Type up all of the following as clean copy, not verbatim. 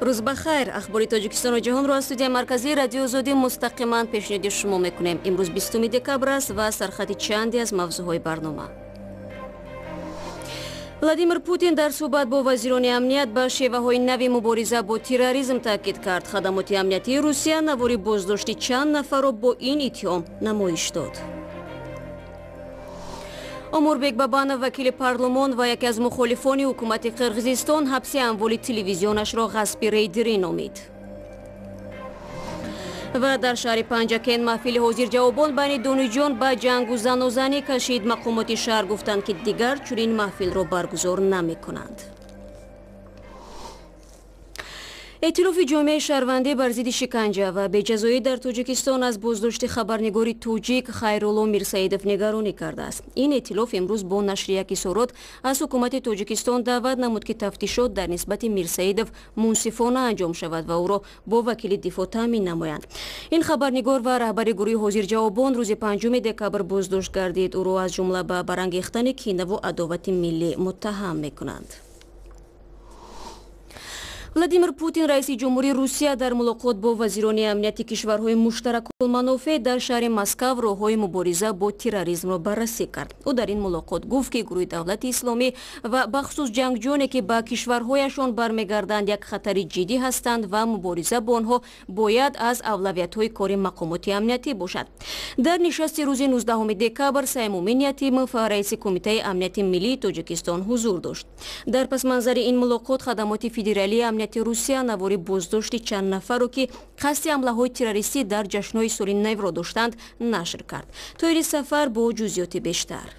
Рӯз ба хайр. Ахбори Тоҷикистону ҷаҳонро аз студияи марказии Радиои Озодӣ мустақиман пешниҳоди шумо мекунем. Имрӯз 20 декабр аст ва сархати чанде аз мавзӯъҳои барнома. Владимир Путин дар суҳбат бо вазирони амният ба шеваҳои нави мубориза бо терроризм таъкид кард. Хадамоти амниятии Русия навори боздошти чанд нафарро бо ин иттиҳом намоиш дод. Омурбек Бабанов, вакили парлумон ва яке аз мухолифони ҳукумати Қирғизистон, ҳабси амволи телевизионашро ғасби рейдерӣ номид. Ва дар шаҳри Панҷакент маҳфили ҳозирҷавобон байни донишҷӯён ба ҷангу занозанӣ кашид. Мақомоти шаҳр гуфтанд, ки дигар чунин маҳфилро баргузор намекунанд. Эътилофи ҷомеаи шаҳрвандӣ бар зидди шиканҷа ва беҷазоӣ дар Тоҷикистон аз боздошти хабарнигори тоҷик Хайрулло Мирсаидов нигаронӣ кардааст. Ин эътилоф имрӯз бо нашри як изҳорот аз ҳукумати Тоҷикистон даъват намуд, ки тафтишот дар нисбати Мирсаидов мунсифона анҷом шавад ва ӯро бо вакили дифоъ таъмин намоянд. Ин хабарнигор ва раҳбари гурӯҳи ҳозирҷавобон рӯзи 5 декабр боздошт гардид. Ӯро аз ҷумла ба барангехтани кинаву адовати миллӣ муттаҳам мекунанд. Владимир Путин, раиси ҷумҳурии Русия, дар мулоқот бо вазирони амнияти кишварҳои муштаракулманофеъ дар шаҳри Москав роҳҳои мубориза бо терроризмро баррасӣ кард. Ӯ дар ин мулоқот гуфт, ки гурӯҳи давлати исломӣ ва бахусус ҷангҷӯёне, ки ба кишварҳояшон бармегарданд, як хатари ҷиддӣ ҳастанд ва мубориза бо онҳо бояд аз авлавиятҳои кори мақомоти амниятӣ бошад. Дар нишасти рӯзи 19 декабр Саймумин Ятимов, раиси Кумитаи амнияти миллии Тоҷикистон, ҳузур дошт. Дар пасманзари ин мулоқот хадамоти федералии амнияти Русия навори боздошти чанд нафарро, ки қасди ҳамлаҳои террористӣ дар ҷашнҳои соли навро доштанд, нашр кард. Тоири Сафар бо ҷузъиёти бештар.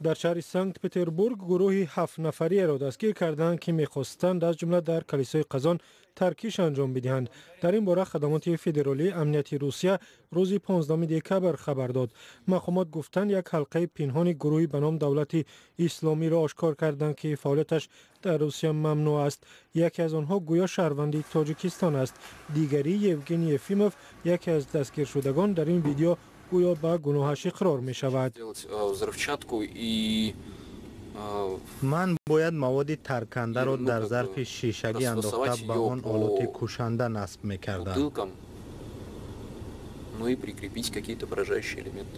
Дар шаҳри Санкт Петербург гурӯҳи 7 нафариеро дастгир карданд, ки мехостанд аз ҷумла дар калисои Қазон таркиш анҷом бидиҳанд. Дар ин бора хадамоти федералии амнияти Русия рӯзи 15 декабр хабар дод. Мақомот гуфтанд, як ҳалқаи пинҳони гурӯҳи ба ном Давлати Исломиро ошкор карданд, ки фаъолияташ дар Русия мамнӯъ аст. Яке аз онҳо гӯё шаҳрванди Тоҷикистон аст. Дигарӣ Евгений Ефимов, яке аз дастгиршудагон дар ин видео, гӯё ба гуноҳаш иқрор мешавад. Взрывчатку и Ман бояд маводи таркандаро дар зарфи шишагӣ андохта, ба он олоти кушанда насб мекардам. Ну и прикрепить какие-то поражающие элементы.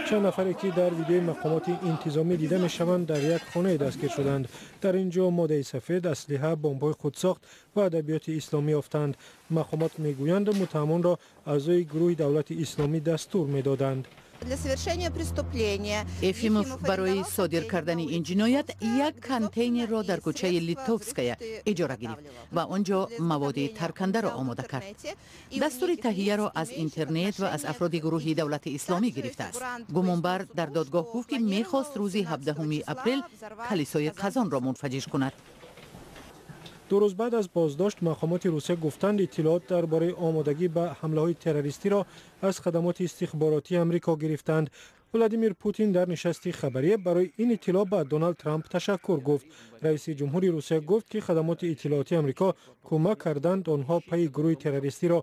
Чанд нафаре, ки дар видеои мақомоти интизомӣ дида мешаванд, дар як хонае дастгир шуданд. Дар ин ҷо моддаи сафед, аслиҳа, бомбҳои худсохт ва адабиёти исломӣ ёфтанд. Мақомот мегӯянд, муттаҳамонро аъзои гурӯҳи Давлати Исломӣ дастур медоданд. Для совершения преступления. Ефимов барои содир кардани ин ҷиноят як контейнерро дар кӯчаи Литовская иҷора гирифт ва он ҷо маводи таркандаро омода кард. Дастури таҳияро аз интернет ва аз афроди гурӯҳи Давлати Исломӣ гирифтааст. Гумонбар дар додгоҳ гуфт, ки мехост рӯзи 17 апрел калисои Қазонро мунфаҷир кунад. 2 рӯз баъд аз боздошт мақомоти Русия гуфтанд, иттилоот дар бораи омодагӣ ба ҳамлаҳои террористиро аз хадамоти истихборотии Амрико гирифтанд. Владимир Путин дар нишасти хабарие барои ин иттилоъ ба Доналд Трамп ташаккур гуфт. Раиси ҷумҳури Русия гуфт, ки хадамоти иттилоотии Амрико кӯмак карданд онҳо пайи гурӯҳи террористиро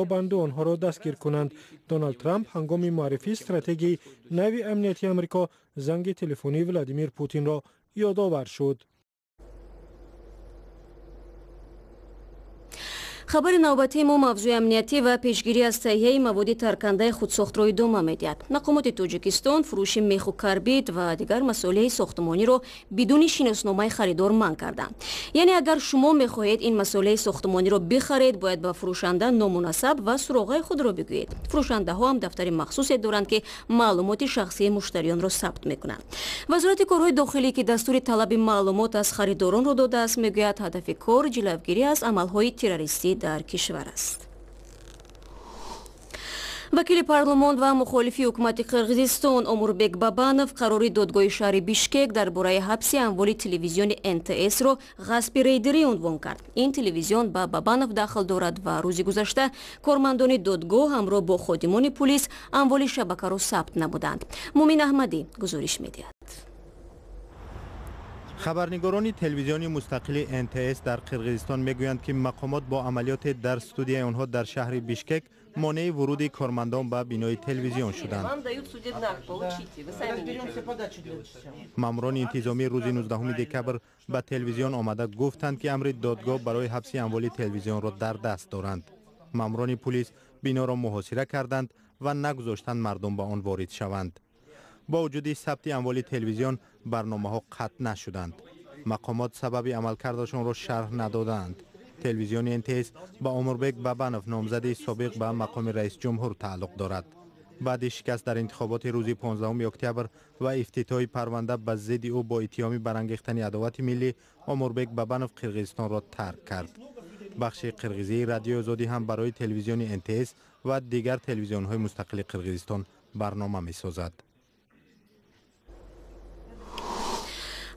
ёбанду онҳоро дастгир кунанд. Доналд Трамп ҳангоми муаррифии стратегияи нави амнияти Амрико занги телефонии Владимир Путинро ёдовар шуд. Хабари навбатии мо мавзӯи амниятӣ ва пешгирӣ аз таҳияи маводи таркандаи худсохтро идома медиҳад. Мақомоти Тоҷикистон фурӯши меху карбид ва дигар масолеҳи сохтмониро бидуни шиносномаи харидор манъ карданд. Яъне агар шумо мехоҳед ин масолеҳи сохтмониро бихаред, бояд ба фурӯшанда ному насаб ва суроғаи худро бигӯед. Фурӯшандаҳо ҳам дафтари махсусе доранд, ки маълумоти шахсии муштариёнро сабт мекунанд. Вазорати корҳои дохилӣ, ки дастури талаби маълумот аз харидоронро додааст, мегӯяд, ҳадафи кор ҷилавгирӣ аз амалҳои террористӣ дар кишвар аст. Вакили парлумон ва мухолифи ҳукумати Қирғизистон Омурбек Бабанов қарори додгоҳи шаҳри Бишкек дар бораи ҳабси амволи телевизиони НТСро ғасби рейдерӣ унвон кард. Ин телевизион ба Бабанов дахл дорад ва рӯзи гузашта кормандони додгоҳ ҳамроҳ бо ходимони пулис амволи шабакаро сабт намуданд. Мумин Аҳмадӣ гузориш медиҳад. Хабарнигорони телевизиони мустақили НТС дар Қирғизистон мегӯянд, ки мақомот бо амалиёте дар студияи онҳо дар шаҳри Бишкек монеи вуруди кормандон ба бинои телевизион шуданд. Маъмурони интизомӣ рӯзи 19 декабр ба телевизион омада гуфтанд, ки амри додгоҳ барои ҳабси амволи телевизионро дар даст доранд. Маъмурони пулис биноро муҳосира карданд ва нагузоштанд мардум ба он ворид шаванд. Бо вуҷуди сабти амволи телевизион барномаҳо қатъ нашуданд. Мақомот сабаби амалкардашонро шарҳ надодаанд. Телевизиони НТС ба Омурбек Бабанов, номзади собиқ ба мақоми раисҷумҳур, тааллуқ дорад. Баъди шикаст дар интихоботи рӯзи 15 октябр ва ифтитоҳи парванда ба зидди ӯ бо иттиҳоми барангехтани адовати миллӣ, Омурбек Бабанов Қирғизистонро тарк кард. Бахши қирғизии Радиои Озодӣ ҳам барои телевизиони НТС ва дигар телевизионҳои мустақили Қирғизистон барнома месозад.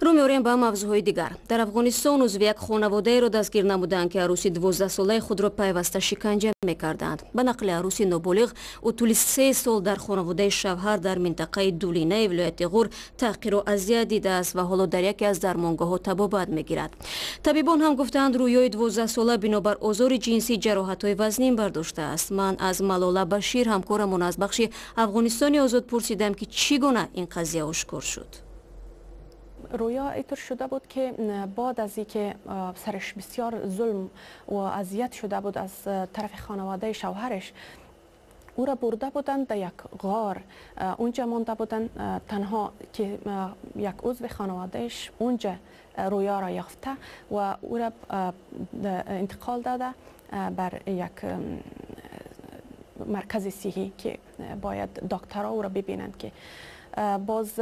Рӯ меорем ба мавзӯъҳои дигар. Дар Афғонистон узви як хонаводаеро дастгир намуданд, ки арӯси 12-солаи худро пайваста шиканҷа мекарданд. Ба нақли арӯси ноболиғ, ӯ тӯли 3 сол дар хонаводаи шавҳар дар минтақаи Дулинаи вилояти Ғур таҳқиру азият дидааст ва ҳоло дар яке аз дармонгоҳҳо табобат мегирад. Табибон ҳам гуфтаанд, рӯёи 12-сола бинобар озори ҷинсӣ ҷароҳатҳои вазнин бардоштааст. Ман аз Малола Башир, ҳамкорамон аз бахши Афғонистони озод, пурсидам, ки чӣ гуна ин қазия ошкор шуд. رویا اینطور شده بود که بعد از اینکه سرش بسیار ظلم و اذیت شده بود از طرف خانواده شوهرش، او را برده بودند در یک غار، اونجا مانده بودند تنها که یک عضو خانوادهش اونجا رویا را یافته و او را انتقال داده بر یک مرکز صحی که باید دکترها او را ببینند. که باز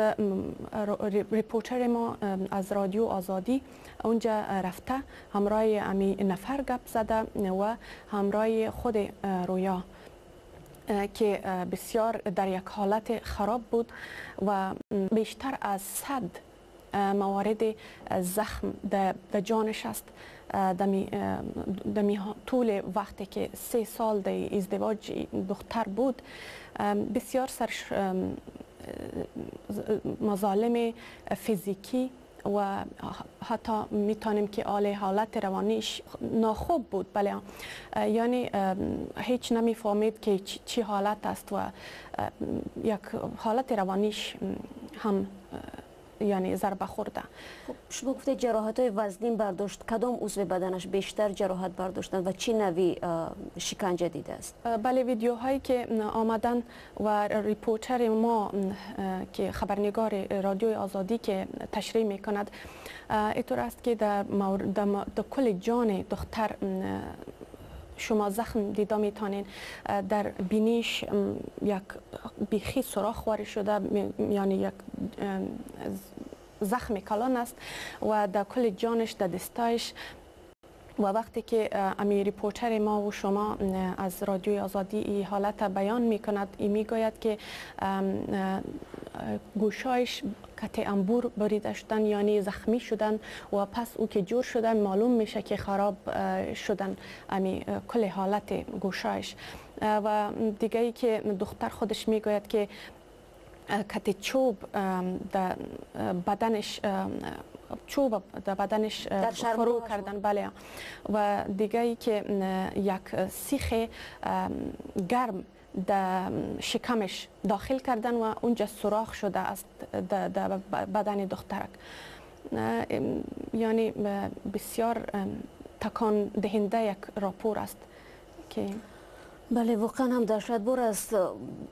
ریپورتر ما از رادیو آزادی اونجا رفته، همراه امی نفر گپ زده و همراه خود رویا که بسیار در یک حالت خراب بود و بیشتر از 100 موارد زخم در جانش است. دمی طول وقتی که 3 سال در ازدواج دختر بود، بسیار سرش مظالم فیزیکی و حتی میتونیم که آله حالت روانیش ناخوب بود. بله، یعنی هیچ نمیفهمید که چی حالت است و یک حالت روانیش هم یعنی ضربه خورده. خب شما گفته جراحت های وزنین برداشت، کدام عضو بدنش بیشتر جراحت برداشتن و چه نوعی شکنجه دیده است؟ بله، ویدیوهایی که آمدن و ریپورتر ما که خبرنگار رادیوی آزادی که تشریح میکند، اینطور است که در کل جان دختر شما زخم دیده میتونین، در بینیش یک بیخی سوراخ وارد شده، یعنی یک زخم کلان است و در کل جانش، در دستایش. و وقتی که امی ریپورتر ما و شما از رادیوی آزادی این حالت بیان میکند، ای میگوید که گوشایش کت انبور بریده شدن، یعنی زخمی شدن و پس او که جور شدن معلوم میشه که خراب شدن امی کل حالت گوشایش. و دیگه ای که دختر خودش میگوید که کت چوب در بدنش، چوب در بدنش فرو کردن. بله، و دیگه ای که یک سیخ گرم در شکمش داخل کردن و اونجا سوراخ شده است در بدن دخترک. یعنی بسیار تکان دهنده یک راپور است که بله، واقعا هم دهشتبار است.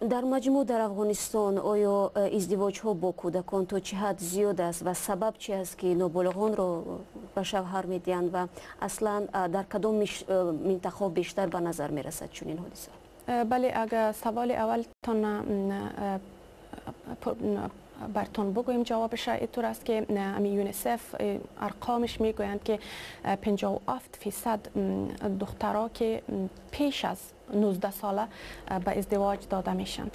در مجموع در افغانستان آیا ازدواج ها با کودکان تا چه حد زیاد است و سبب چی است که نابالغان را به شوهر میدهند و اصلا در کدام منطقه بیشتر به نظر میرسد چنین حادثه؟ بله، اگر سوال اولتان برتون بگویم جوابش اینطور است که امی یونیسف ارقامش میگویند که 57% دخترها که پیش از 19 ساله به ازدواج داده میشن.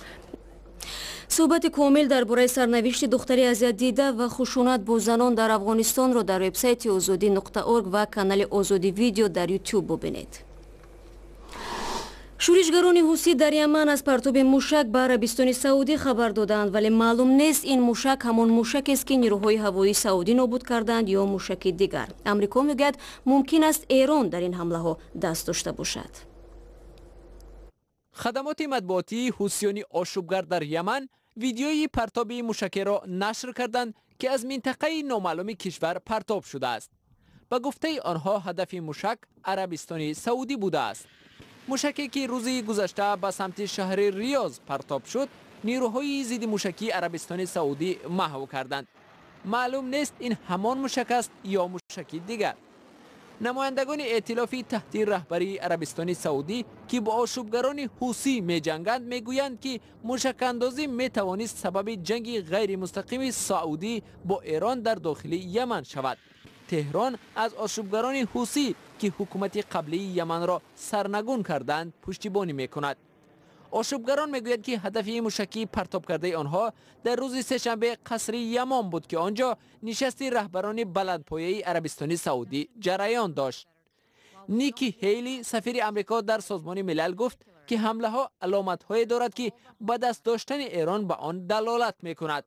صحبت کامل درباره سرنوشت دختری اذیت دیده و خشونت با زنان در افغانستان را در وبسایت ozodi.org و کانال آزادی ویدیو در یوتیوب ببینید. Шӯришгарони ҳусӣ дар Яман аз партоби мушак ба Арабистони Саудӣ хабар доданд, вале маълум нест ин мушак ҳамон мушакест, ки нирӯҳои ҳавоии Саудӣ нобуд карданд ё мушаки дигар. Амрико мегӯяд, мумкин аст Эрон дар ин ҳамлаҳо даст дошта бошад. Хадамоти матбуотии ҳусиёни ошӯбгар дар Яман видеои партоби мушакеро нашр карданд, ки аз минтақаи номаълуми кишвар партоб шудааст. Ба гуфтаи онҳо, ҳадафи мушак Арабистони Саудӣ будааст. Мушаке, ки рӯзи гузашта ба самти шаҳри Риёз партоб шуд, нирӯҳои зидди мушакии Арабистони Саудӣ маҳв карданд. Маълум нест, ин ҳамон мушак аст ё мушаки дигар. Намояндагони эътилофи таҳти раҳбарии Арабистони Саудӣ, ки бо ошӯбгарони ҳусӣ меҷанганд, мегӯянд, ки мушакандозӣ метавонист сабаби ҷанги ғайримустақими Саудӣ бо Эрон дар дохили Яман шавад. Теҳрон аз ошӯбгарони ҳусӣ, ки ҳукумати қаблии Яманро сарнагун карданд, пуштибонӣ мекунад. Ошӯбгарон мегӯянд, ки ҳадафи мушакии партобкардаи онҳо дар рӯзи сешанбе қасри Ямон буд, ки он ҷо нишасти раҳбарони баландпояи Арабистони Саудӣ ҷараён дошт. Ники Ҳейли, сафири Амрико дар Созмони Милал, гуфт, ки ҳамлаҳо аломатҳое дорад, ки ба даст доштани Эрон ба он далолат мекунад.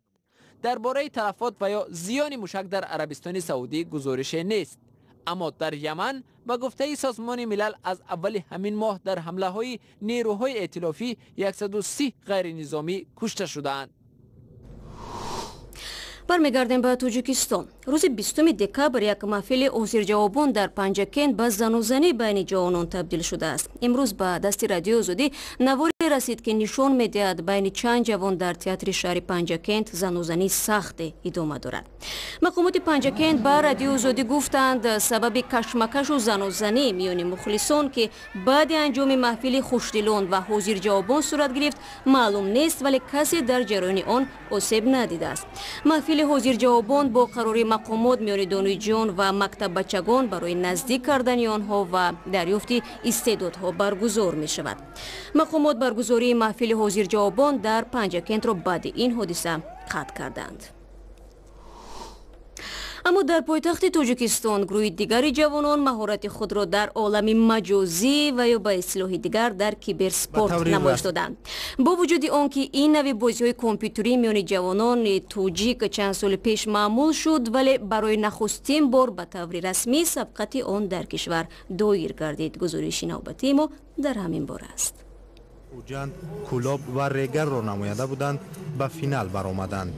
Дар бораи талафот ва ё зиёни мушак дар Арабистони Саудӣ гузорише нест. Аммо дар Яман, ба гуфтаи Созмони Милал, аз аввали ҳамин моҳ дар ҳамлаҳои нерӯҳои эътилофӣ 130 ғайринизомӣ кушта шудаанд. Бармегардем ба Тоҷикистон. Рӯзи 20 декабр як маҳфили ҳозирҷавобон дар Панҷакент ба занузанӣ байни ҷавонон табдил шудааст. Имрӯз ба дасти Радиои Озодӣ наворе расид, ки нишон медиҳад, байни чанд ҷавон дар театри шаҳри Панҷакент занузании сахте идома дорад. Мақомоти Панҷакент ба Радиои Озодӣ гуфтанд, сабаби кашмакашу занузанӣ миёни мухлисон, ки баъди анҷоми маҳфили хушдилон ва ҳозирҷавобон сурат гирифт, маълум нест, вале касе дар ҷараёни он осеб надидааст. Маҳфили ҳозирҷавобон бо қарори мақомот миёни донишҷӯён ва мактаббачагон барои наздик кардани онҳо ва дарёфти истеъдодҳо баргузор мешавад. Мақомот баргузории маҳфили ҳозирҷавобон дар Панҷакентро баъди ин ҳодиса қатъ карданд. Аммо дар пойтахти Тоҷикистон гурӯҳи дигари ҷавонон маҳорати худро дар олами маҷозӣ ва ё ба истилоҳи дигар дар киберспорт намоиш доданд. Бо вуҷуди он ки ин нави бозиҳои компютерӣ миёни ҷавонони тоҷик чанд соли пеш маъмул шуд, вале барои нахустин бор ба таври расмӣ сабқати он дар кишвар доир гардид. Гузориши навбатии мо дар ҳамин бора аст. Хуҷанд, Кӯлоб ва Регарро намоянда буданд, ба финал баромаданд.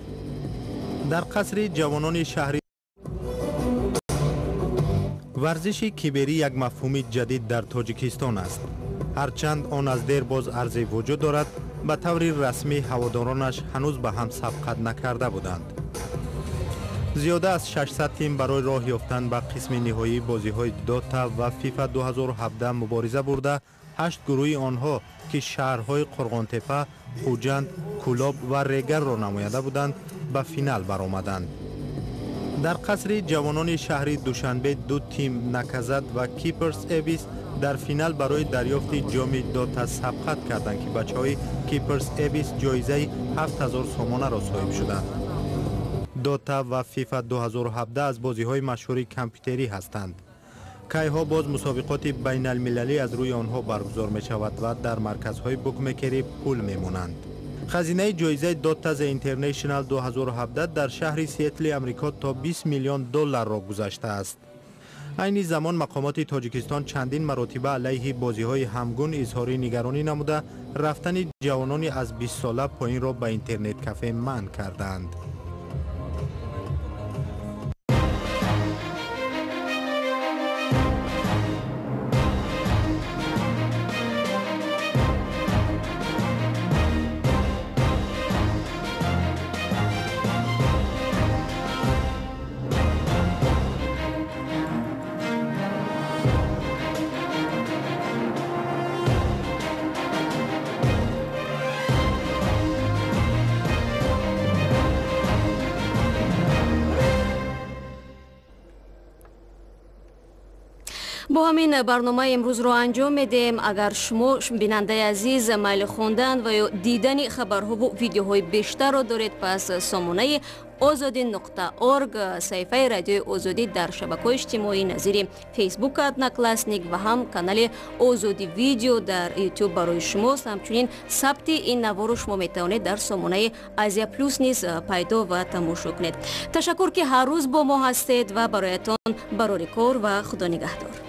Дар қасри ҷавонони шаҳри варзиши киберӣ як мафҳуми ҷадид дар Тоҷикистон аст. Ҳарчанд он аз дербоз арзи вуҷуд дорад, ба таври расмӣ ҳаводоронаш ҳанӯз ба ҳам сабқат накарда буданд. Зиёда аз 600 тим барои роҳ ёфтан ба қисми ниҳоии бозиҳои Дота ва Фифа 2017 мубориза бурда, ҳашт гурӯҳи онҳо, ки шаҳрҳои Қурғонтепа, Хуҷанд, Кӯлоб ва Регарро намоянда буданд, ба финал баромаданд. Дар қасри ҷавонони шаҳри Душанбе ду тим, Наказат ва Киперс Эбис, дар финал барои дарёфти ҷоми Дота сабқат карданд, ки бачаҳои Киперс Эбис ҷоизаи 7000 сомонаро соҳиб шуданд. Дота ва Фифа 2017 аз бозиҳои машҳури компютерӣ ҳастанд. Кайҳо боз мусобиқоти байналмилалӣ аз рӯи онҳо баргузор мешавад ва дар марказҳои букмекерӣ пул мемонанд. Хазинаи ҷоизаи Dota The International 2017 дар шаҳри Сиэтли Амрико то 20 миллион долларро гузаштааст. Айни замон мақомоти Тоҷикистон чандин маротиба алайҳи бозиҳои ҳамгун изҳори нигаронӣ намуда, рафтани ҷавонони аз 20 сола поинро ба интернет-кафе манъ кардаанд. Бо ҳамин барномаи имрӯзро анҷом медиҳем. Агар шумо, бинандаи азиз, майли хондан ва ё дидани хабарҳову видеоҳои бештарро доред, пас сомонаи ozodi.org, саҳифаи Радиои Озодӣ дар шабакаҳои иҷтимоӣ назири Фейсбук, Одноклассник ва ҳам канали Озодӣ Видео дар Ютуб барои шумост. Ҳамчунин сабти ин наворо шумо метавонед дар сомонаи Азия Плюс низ пайдо ва тамошо кунед. Ташаккур, ки ҳар рӯз бо мо ҳастед, ва бароятон барори кор ва Худо нигаҳдор.